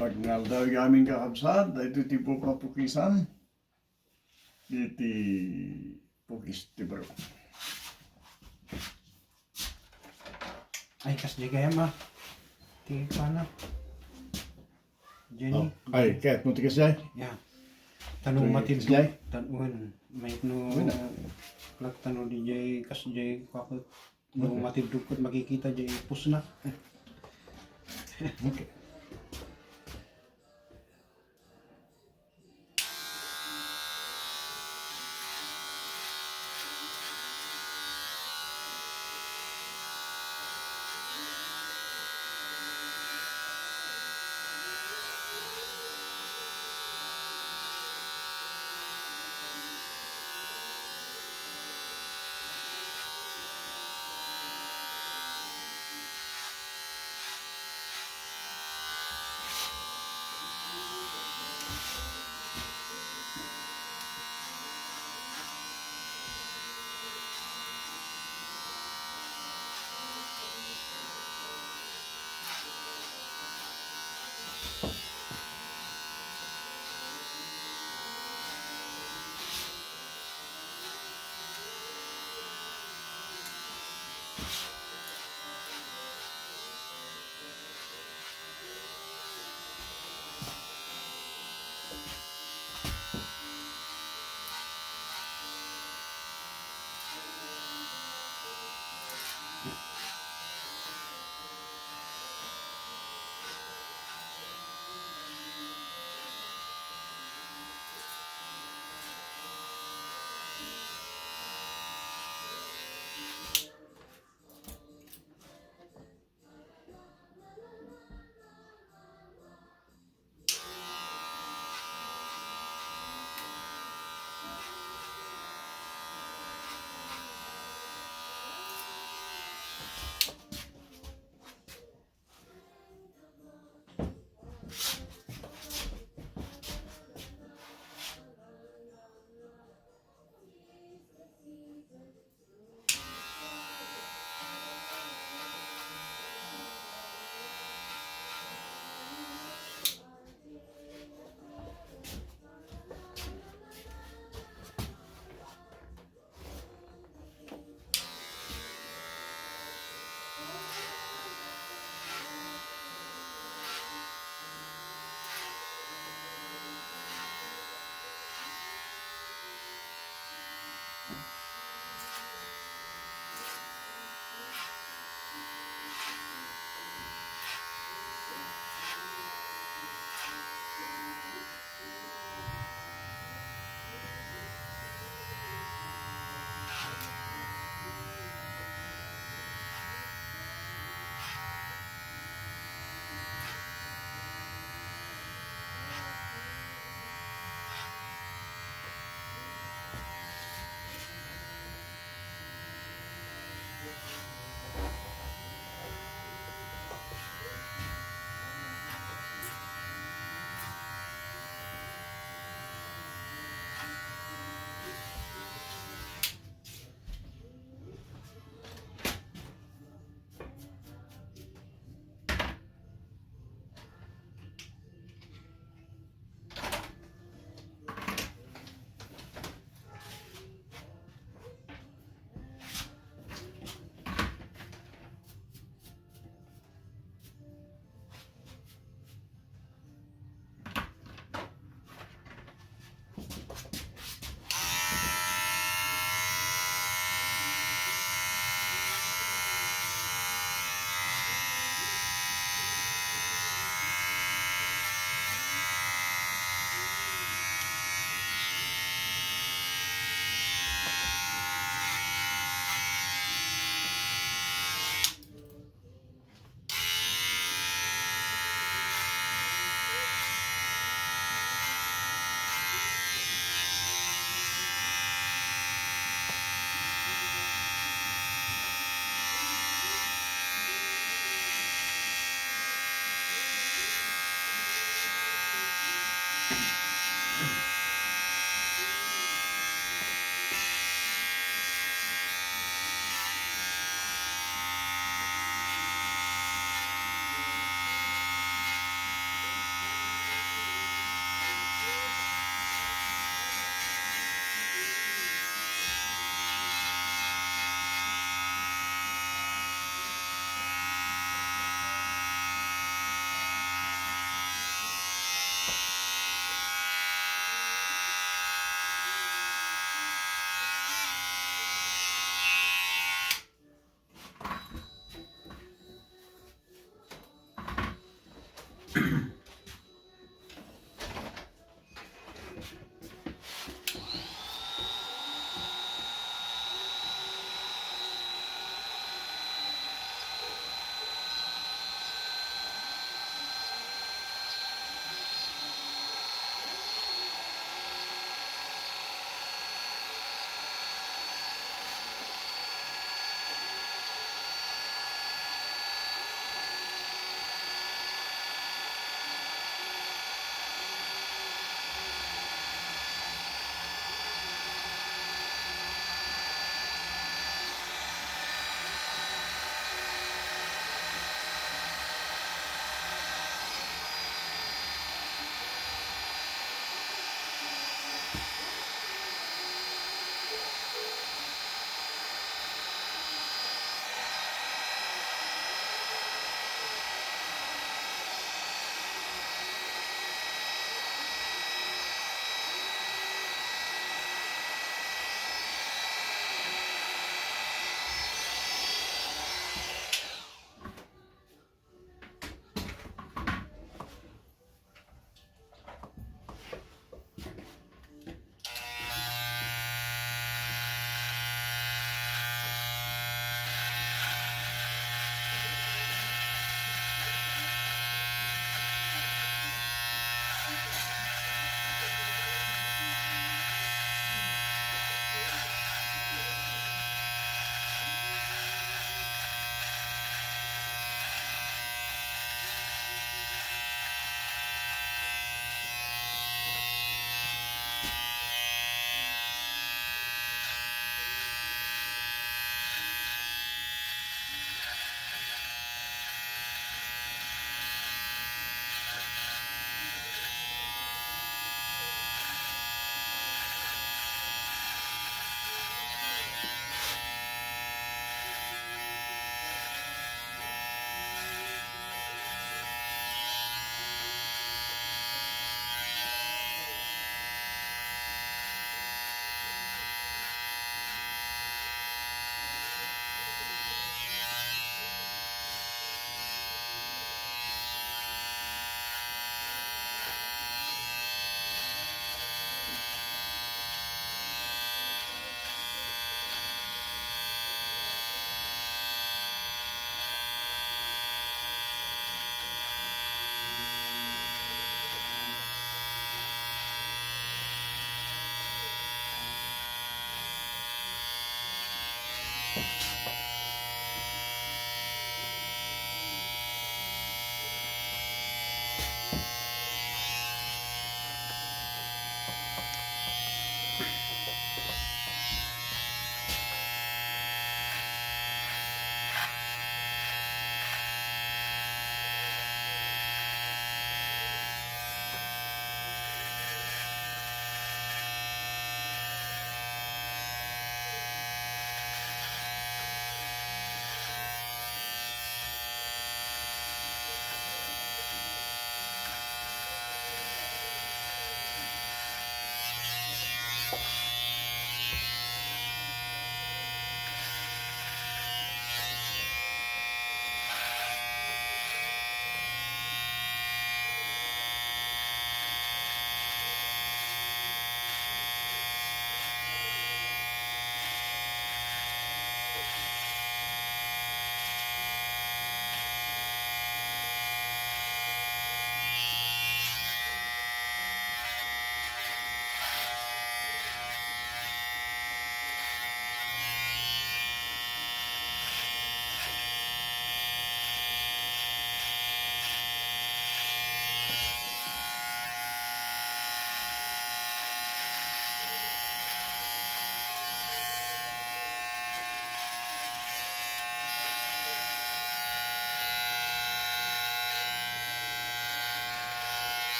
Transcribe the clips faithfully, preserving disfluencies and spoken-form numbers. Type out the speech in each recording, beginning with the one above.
Maayat nga aldaw, amin kakabsat, daytoy ti bukapukisan. Iti pukis ti baro. Ay, kasdiay gayam, ah. Ti kuana. Jenny. Oh, ay, kayatmo ti kasdiay? Ya. Tano. Ti matindog. Kasdiay? Tanuen. May no. Uy, na. Plak tano diay kasdiay, kakut. No, okay. Matindog ket makikita diay pusna. Okay.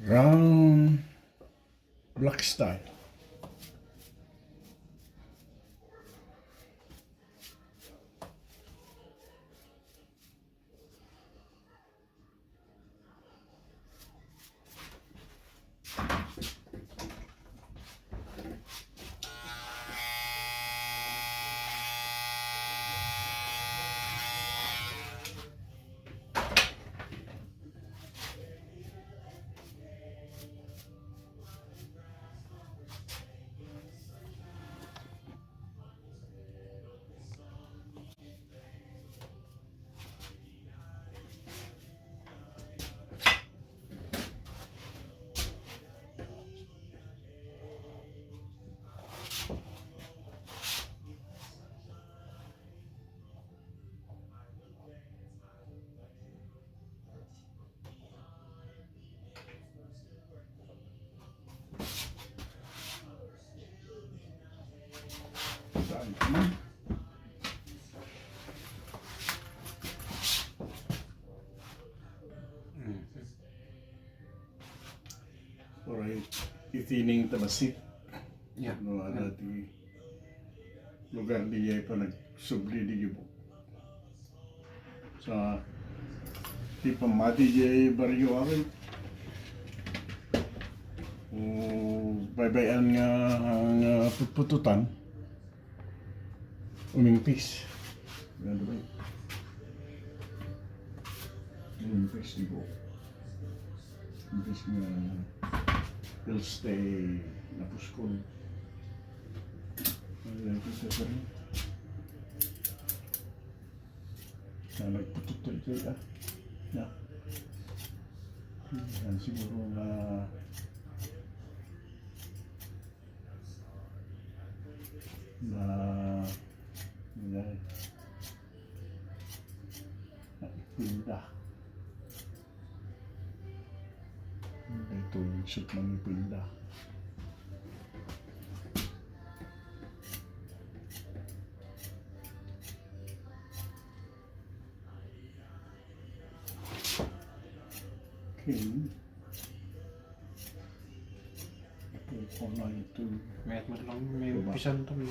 Round block style. Ma'am? Mm. Oray, itining ta bassit. Yeah. No, ada ti lugar diay panagsubli di Gibo. Sa ti pammati diay barrio amin. O, baybay-an nga, nga putpututan. Umingpis. Ano ba yun? Umingpis, di ba? Umingpis nga Pilste, napuskol. Ano yun, Pilste pa rin? Na nagpututod kayo, ah. Na. Yan siguro na na, na, na ipinda. Dito yung isip ng ipinda. Okay. Ito, ito na ito. Mayat mo lang, may Diba? Umpisan to, may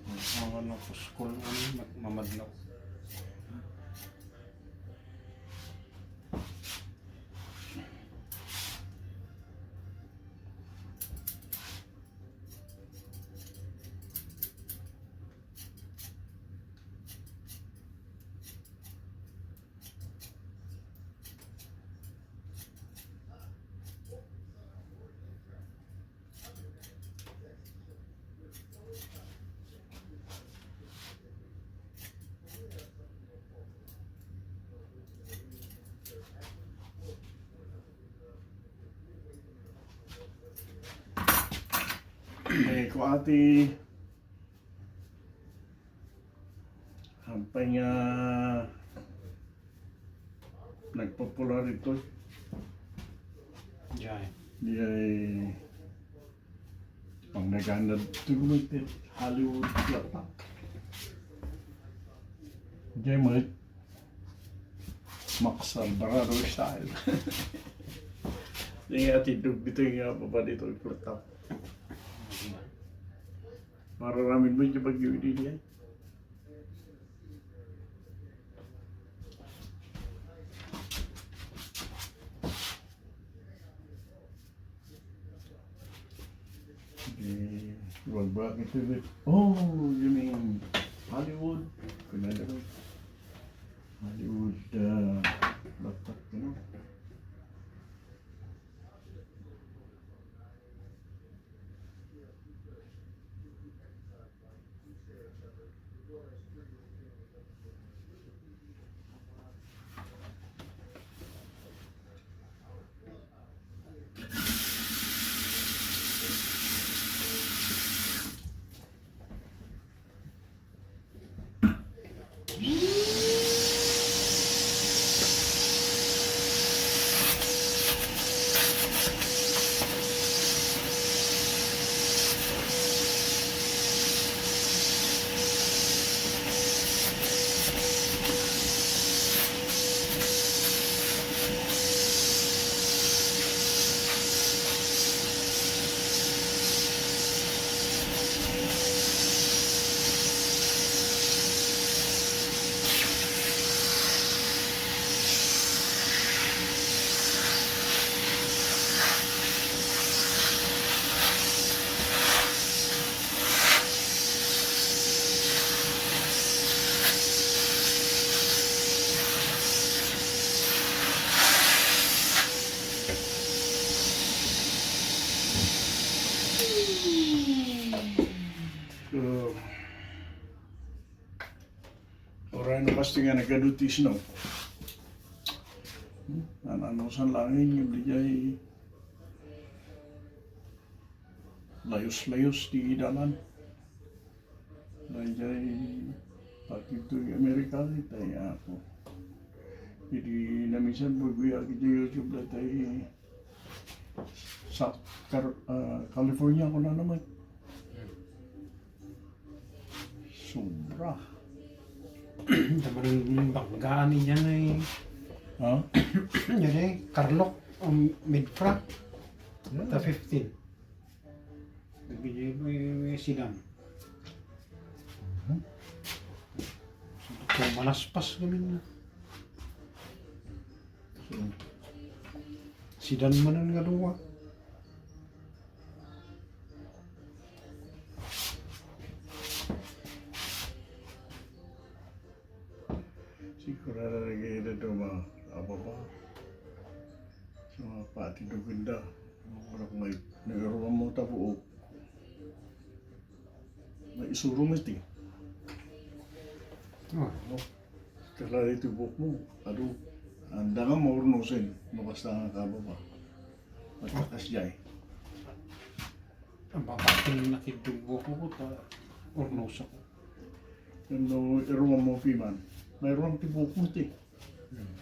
mga napuskol, ano, mat-, mamadlaw. Eh, ko ati, hampay nga nagpopular ito. Jay. Jay. Pangnaganad to, Hollywood Flat Pack. Jay, Max Alvarado style. Di nga tindog dito nga baba dito, Flat Pack. Mararamin mo yung bagyo, hindi niya. Eh, wag ba kita with, oh, you mean Hollywood? Kunada ko. Hollywood, uh, batak, you know? So, oray no, basta nga nagadu ti snow. Hmm? Ano, ano, saan langin yung dijay layus-layus ti dalan. Dayjay pati to Amerika, itay ako. Idi namisan, bubuya iti YouTube, daytay South Car-, ah, California, kuna naman. Sobra. Tama ng banggaan niya na eh. Ha? Yan eh, Carlock, um, Midfra. Hmm. Ta fifteen. Nagbinyay mo yung sedan. Mhm. Kung malaspas kami na. So, sedan man ang nga duwa. Sigurado lagi ida do ma-, apa pa? So, pati do ganda. Orang may nagaruan mo ta buok. May isuro mo iti. Ah. No? Kala iti buok mo. Adu, anda nga maurnosen. No, basta nga kaba pa. At saka siya eh. Ang babating na kidugbo ko ko ta urnos ako. Yan no, iruan mo piman. May ruang ti buok mo ti. Hmm.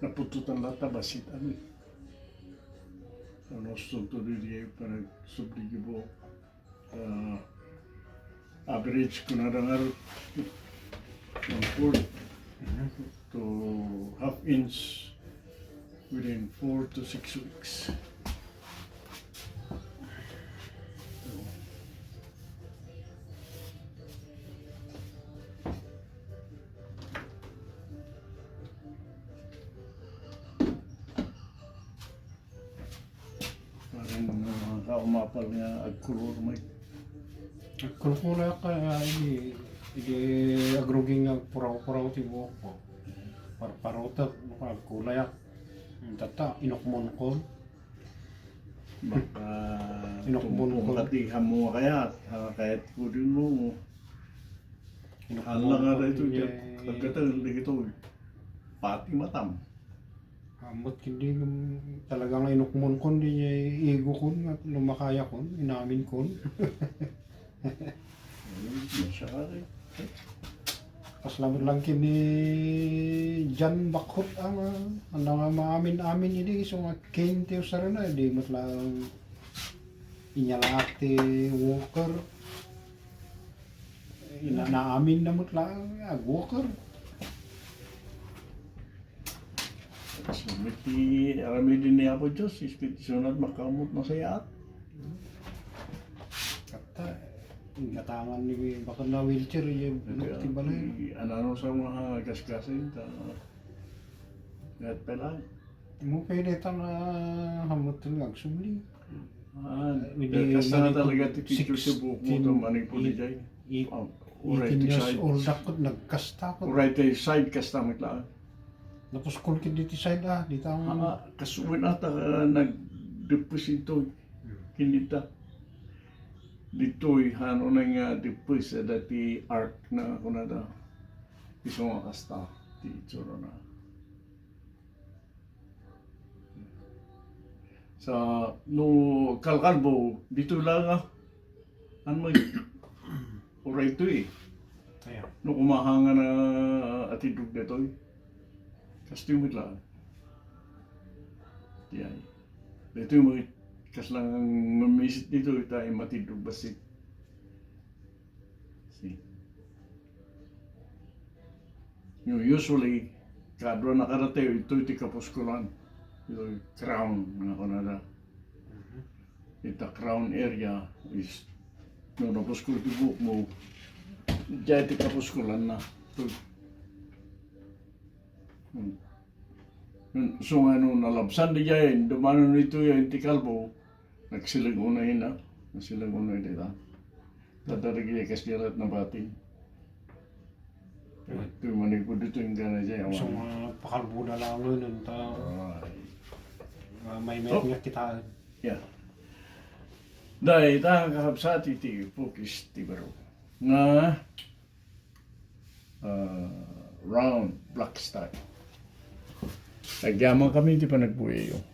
Napututan latta bassit, ano eh. Ano, gusto to diri panagsubligibo. Ah, average ko na dangar one fourth to half inch within four to six weeks. Parang, ah, kaumapal nga agkulor, Mike. Agkulkulayak ka, ah, idi, idi agruging nga agpuraw-puraw ti buokko. Parparutek, no, agkulayak. Tatta, inukmonkon. Baka inukmonkon. Tumpong ka ti hammo kayat, ha, kayat ko din mo. Hala nga da ito, agkateng, di ito. Pati matam. Ammot ket di, talaga nga inukmonkon, di niya igokon nga lumakayakon, inaminkon. Ayun, masyari. Kasla met lang ken ni John Bakhot ang, ah, anda nga maamin-amin idi, isu nga king ti usarena, di met lang inyalaak ti walker. Ina-, naamin na met lang, ag-walker. So, iti aramiden ni Apo Dios, Espiritu Santo, makaammo't nasayaat. Katta, inggatangan ni, baka na wheelchair, iya, iti, ti balay. Anano sa mga gasgasin, ta, ngat pa lang. Mo pwede ta nga hamuton nga agsubli. Ah, idi kasta nga talaga ti picture ti buok mo, sixteen, to manipuli i-, jay. Ah, uray eighteen ti years side. Old ako, nagkasta ako. Uray ti side, kasta met laeng. Napuskol ket diti side, ah, dita ang, ah, ah, kasuwen ata, ah, nagdepes ito. Hmm. Kinita. Ditoy, hano na nga depes, ah, dati arc na, kunada. Isu nga kasta, ti itsura na. Sa, no, kalkalbo, dito lang, ah. Ano mo yun? Uray to eh. Ayan. No, kumahangan na atidog dito eh. Kasto yung mitla. Yan. Dito yung mga kaslang mamisit dito, ita yung matidog basit. See? Yung usually, kadua na karate, ito iti kapuskulan. Ito yung crown, nga kunada. Mhm. Ita crown area is, no, napuskol ti buok mo, diay ti kapuskulan na. Ito. Hmm. Yun, so nga, no, nalabsan di diay, dumano nito yan, ti kalbo, nagsilag unay na. Nagsilag unay dita. Tadarag iya kas jarat na batin. Ay. Ito yung manipod dito yung gana dyan, so, awan. Mga pakalbo na lang nun, yung tao. Ay. Ah, may, may, oh, nga kitaan. Yeah. Dahil ta kakabsat iti pukis ti baro. Nga, ah, round, black style. Agyamankami iti panagbuyayo.